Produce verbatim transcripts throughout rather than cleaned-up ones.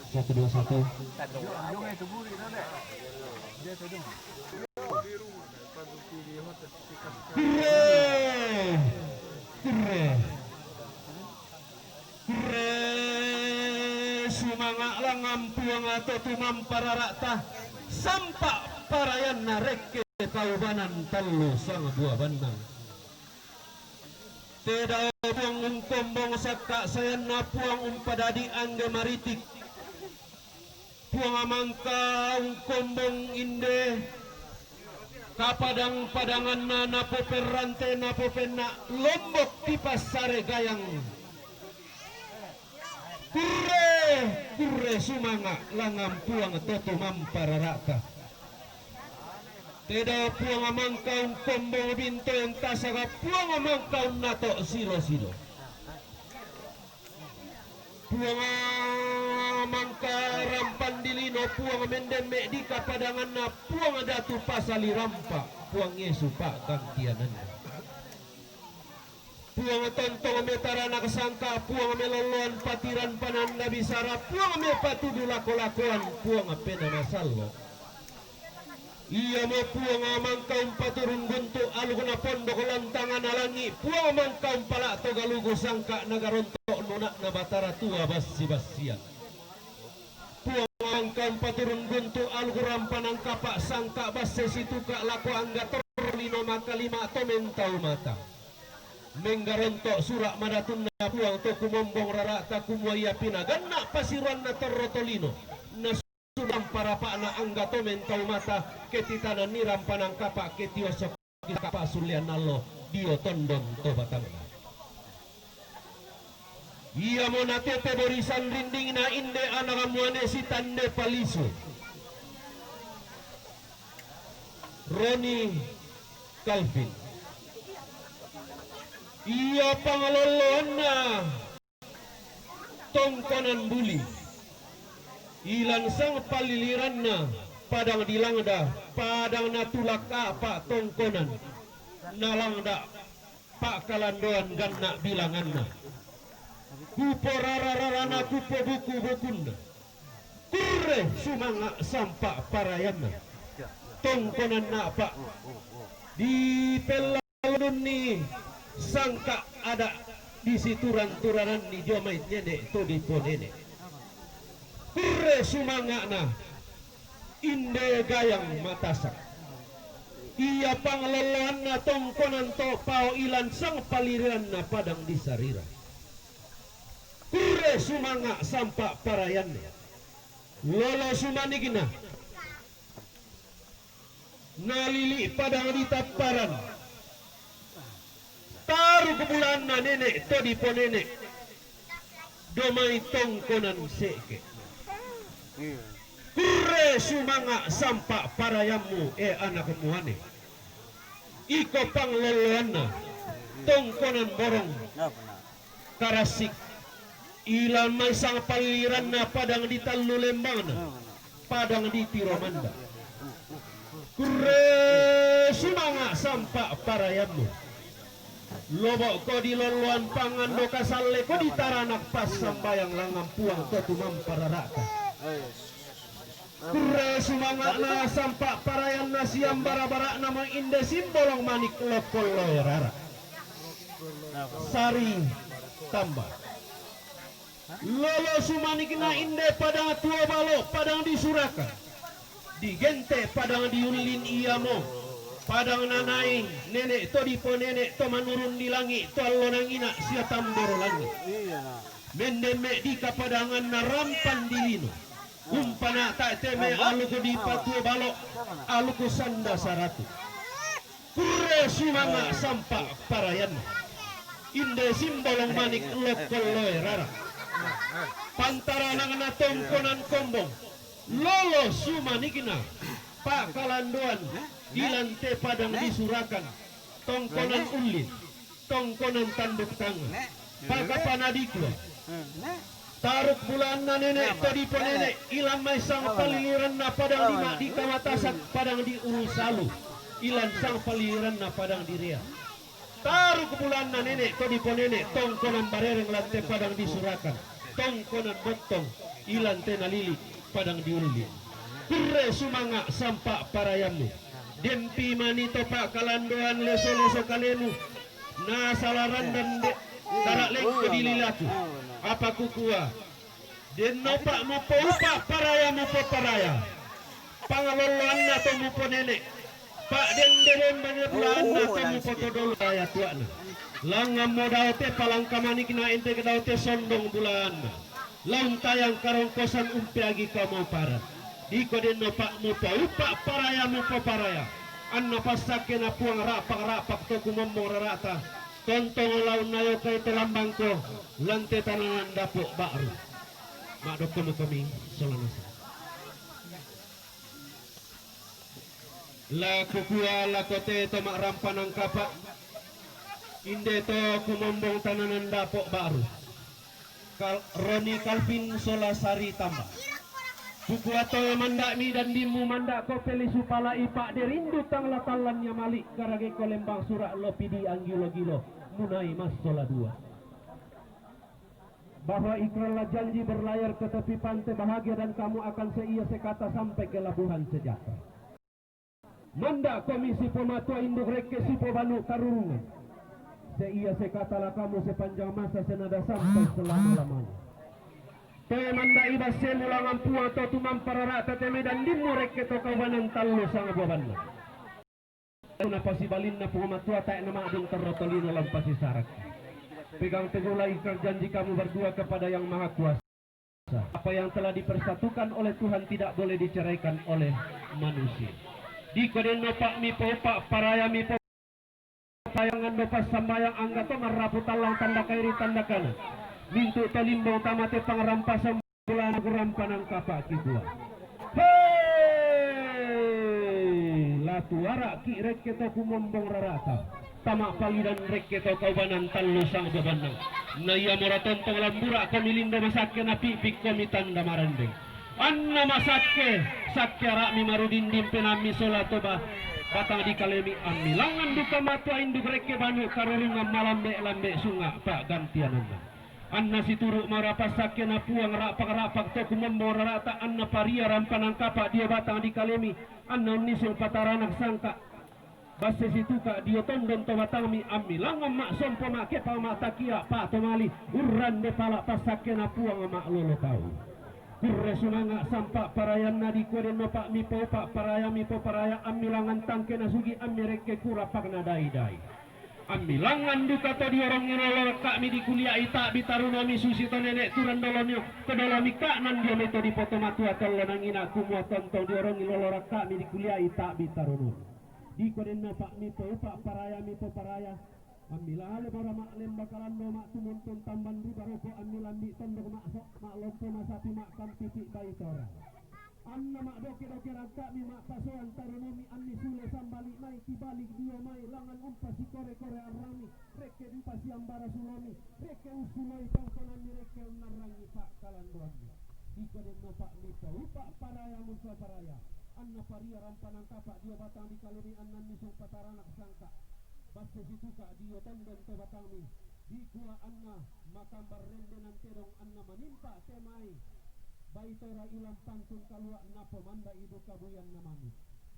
Satu, dua, satu. Kurre! Kurre! Kurre! Sumanga' langngan Puang to tumampa rara'ta, sampa' parayanna rekke paubanan tallu sangbua bannang. Te dao Puang ungkombong sakka' sayanna Puang umpadadi angge maritik. Puang mangka ungkombong inde kapadang-padanganna napoperrante napopenna lombok tipassare gayang. Kurre, kurre sumanga' langngan Puang to tumampa rara'ta. Te dao Puang mangka ungkombong bintoen tasaga Puang mangka unnato' silo-silo. Puang mangka rampan di lino, Puang mendemme' di kapadanganna, Puang datu pasali rampa, Puang Yesu pa'gantiananna. Puang tontong metaranak sangka, Puang melolloan patiran pananda bisara, Puang mepatudu lako-lakoan, Puang penamasallo. Iamo Puang mangka umpaturung guntu' alukna pondok lantangana langi', Puang mangka umpala'to galugu sangka' nagaronto' nuna'na Batara Tua bassi-bassian. Puang mangka umpaturung guntu' aluk rampanan kapa' sangka' basse situka' lako angga torro lino makalima to mentau mata. Menggaronto' sura' madatunna Puang to kumombong rara'ta kumua ia pinaganna' pasiruanna torro tolino, na sudang parapa'na angga to mentau mata, ke titananni rampanan kapa' ke tiosok kapa' sullean allo dio tondon to batangna. Iamo natete borisan rindingna inde anak muane sitande palisu. Roni Calvin. Ia pangalolloanna tongkonan buli. Ilan sang palliliranna padang dilangda, padang natulak apa tongkonan nalangda pa'kalandoan ganna' bilanganna. Kuporara-rarana kupobuku-bukunna. Kurre sumanga' sampa' parayanna. Tongkonan napa' dipellalunni sangka' ada' disituran-turananni dio mai nene' to diponene'. Kurre sumanga'na inde gayang matasak. Ia panglolloanna tongkonan to pao ilan sang palliliranna padang di sarira. Kurre sumanga' sampa' parayanna. Lolo sumanikna. Nalili' padang di tapparan. Taruk bulanna nene' to diponene'. Domai tongkonan se'ke. Kurre sumanga' sampa' parayammu, e anak muane. Iko panglolloanna tongkonan borong. Karassik. Ilan mai sang palliranna padang di tallu lembangna, padang di tiro manda. Kurre sumanga' sampa' parayammu. Lobo'ko di lolloan pangando kasalleko di taranak passambayang langngan Puang to tumampa rara'ta. Kurre sumanga'na sampa' parayanna siambara-bara'na manginde simbolong manik lokkon loe rara. Sari tamba. Lolo sumanikna inde padang tuo balo, padang di Surakan. Digente' padang di Ullin iamo. Padang nanai nene' to diponene' to manurun di langi' to allo nangina sia tamboro langi'. Mendemme' di kapadanganna rampan di lino. Umpana ta'teme aluku di patuo balo, aluku sanda saratu. Kurre sumanga' sampa' parayanna. Inde simbolong manik lokkon loe rara. Pantaranakna tongkonan kombong. Lolo sumanikna. Pa'kalandoan. Ilan te padang di Surakan. Tongkonan Ullin. Tongkonan tanduk tangan. Pakapana dikua. Taruk bulanna nene' to diponene', ilan mai sang paliliranna padang di Ma'dika Matasak, padang di Ulusalu, ilan sang paliliranna padang di Rea. Taruk bulanna nene' to diponene', tongkonan barereng lan te padang di Surakan. Tongkonan bottong, ilante nalili, padang diulli. Kurre sumanga' sampa' parayamu. Dempi mani to pa'kalandoan leso-leso kalemu, nasala randan de-, dara' lengko di lilaku. Apa kukua, dennopa mupoupa' paraya mupoparaya. Pangalolloanna to muponene', pa'dende-dende bulaanna to mupotodolo' raya tua'na. Langngammo dao te palangka manikna, ente dao te sondong bulaanna. La untayang karongkosan umpeagi kamoparan. Diko dennopa mupoupa' paraya mupoparaya. Anna passakkena Puang ra'pak-ra'pak to kumombong rara'ta, tontong la unnayokai te lambangko lan te tananan dapo' ba'ru. Ma'dokkomokomi sola nasang. La kukua lako te to ma'rampanan kapa', inde to kumombong tananan dapo' ba'ru, Kal-, Roni Kalvin sola Sari Tamba. Kukua toe manda'mi dandimmu, manda'ko pelisu pala'i pa'de rindu tang la tallan ia mali' garageko lembang sura' lopidi anggilo-gilo munai massola dua. Bahwa ikrarlah janji berlayar ke tepi pantai bahagia dan kamu akan seia sekata sampai ke labuhan sejahtera. Manda'komi sipomatua induk rekke sipobanu karurungan. Seia sekata la kamu sepanjang masa senada sampai selama-lamanya. Toe manda'i bassemu langngan Puang to tumampa rara'ta te mai dandimmu rekke to kaubanan tallu sanga buabanna. Napasibalinna Puang Matua tae' nama'dung torro tolino lan pasisarakki. Pegang teguhlah ikrar janji kamu berdua kepada Yang Maha Kuasa. Apa yang telah dipersatukan oleh Tuhan tidak boleh diceraikan oleh manusia. Diko dennopa mipoupa' paraya mipo-, payangan do passambayang angga to marrapu tallang tanda kairi tanda kana. Mintu' to limbong tamate pangrampasan Pulana gurampanan kapa' kikua. Hei! La tuara'ki' rekke to kumombong rara'ta, tama'palidan rekke to kaubanan tallu sanga buabanna. Na iamora tontong lambura'komi lindo masakke napi'pikkomi tanda marendeng. Anna masakke, sakke ara'mi marudinding penaammi sola to ba-, batang dikalemi ammi langngan duka matua induk rekke banu karurungan malambe'-lambe' sunga' pa'gantiananna. Anna situru' marapas sakkena Puang ra'pak-ra'pak to kumombong rara'ta, anna paria rampanan kapa' dio batang dikalemi, anna unnisung pataranak sangka'. Basse situka' dio tondon to batangmi ammi langngan ma'sompo ma'kepang ma'takia' pa'tomali, urrande pala' passakkena Puang ma'lolo tau. Kurre sumanga' sampa' parayanna dikua dennopa mipoupa' paraya mipoparaya ammi langngan tangke nasugi' ammi rekke kura pakna dai-dai. Ammi langngan duka to diorongi lolo rakka'mi dikulia'i ta'bi tarunomi susi to nene' turan dolomio, to dolomi ka'nan dio mai to dipotomatua tollo nangina kumua tontong diorongi lolo rakka'mi dikulia'i ta'bi tarunomi. Diko dennopa mipoupa' paraya mipoparaya, ammi lale bora ma'lemba kalando ma'tumuntun tamban ruba roko ammi lambi' tondok ma'so-, ma'lompo masapi ma'kampipi' bai tora. Anna ma'doke-doke rakka'mi ma'pasoan tarunomi ammi sule sambali' mai kibali' dio mai langngan umpasikore-kore arrangmi, rekke umpasiambara sulomi, rekke ussuloi tongkonammi rekke unnarrangi pa'kalandoammi. Diko dennopa mipoupa' paraya mupoparaya, anna paria rampanan kapa' dio batang dikalemi anna unnisung pataranak sangka'. Basse situka' dio tondon to batangmi, dikua anna makambar rendenan tedong anna manimpa' te mai bai tora ilang pangkung kalua' napomanda'i duka buyanna manu.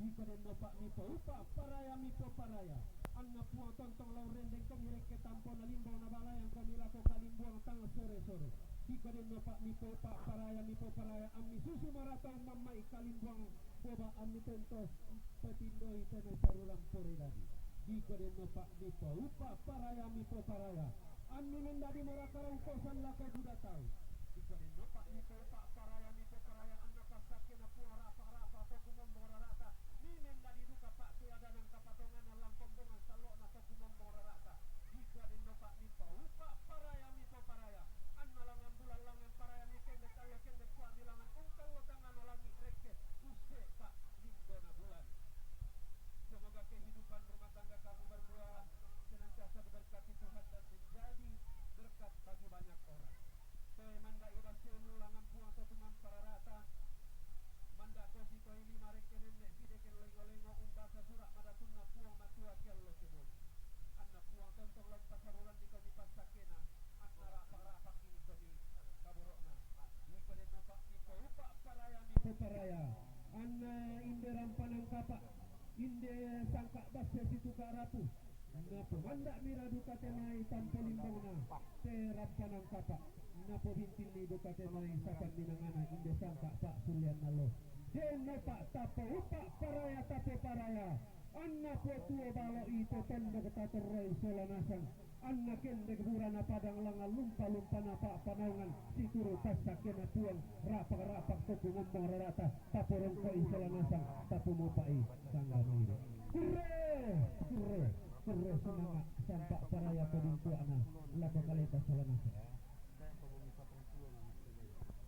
Diko dennopa mipoupa' paraya mipoparaya, anna Puang tontong la urrendengkomi rekke tampona limbong nabalayangkomi lako kalimbuang tang sore-sore. Diko dennopa mipoupa' paraya mipoparaya ammi susu marata ummamma'i kalimbuang boba ammi tento petindoi te mai parurang pore dadi. Diko dennopa mipoupa' paraya mipoparaya, ammi mendadi mora karongkosan lako buda tau. Diko dennopa mipoupa' paraya mipoparaya anna passakkena Puang ra'pak-ra'pak to kumombong rara'ta, mi mendadi duka pa'keadanan kapatonganan lan kombongan sallo'na to kumombong rara'ta. Dikua dennopa mipoupa' paraya mipoparaya, anna langngan bulan langngan paraya mikende' allo kende' kua'mi langngan ungkallo tangngana langi' rekke usse'pa' lindona bulan. Semoga kehidupan rumah tangga kamu berdua senantiasa diberkati Tuhan dan menjadi berkat bagi banyak orang. Toe manda'i bassemu langngan Puang to tumampa rara'ta, manda'ko si Paraya, anna inde rampanan kapa', inde sangka' basse situka' rapu. Napomanda' mira duka te mai tampo limbongna, te rampanan kapa'. Napobintinni duka te mai sapan minangana inde sangka' pa'sullean allo. Denno pa' tapoupa' paraya tapoparaya, anna Puang Tuo balo'i te tondok tatorroi sola nasang. Anna kendek burana padang langngan lumpa-lumpana pa'panaungan, situru' passakkena Puang, ra'pak-ra'pak to kumombong rara'ta, taporongko'i sola nasang, tapomupa'i sanggama iru'. Kurre, kurre, kurre sumanga' sampa' paraya to bintua'na lako kaleta sola nasang.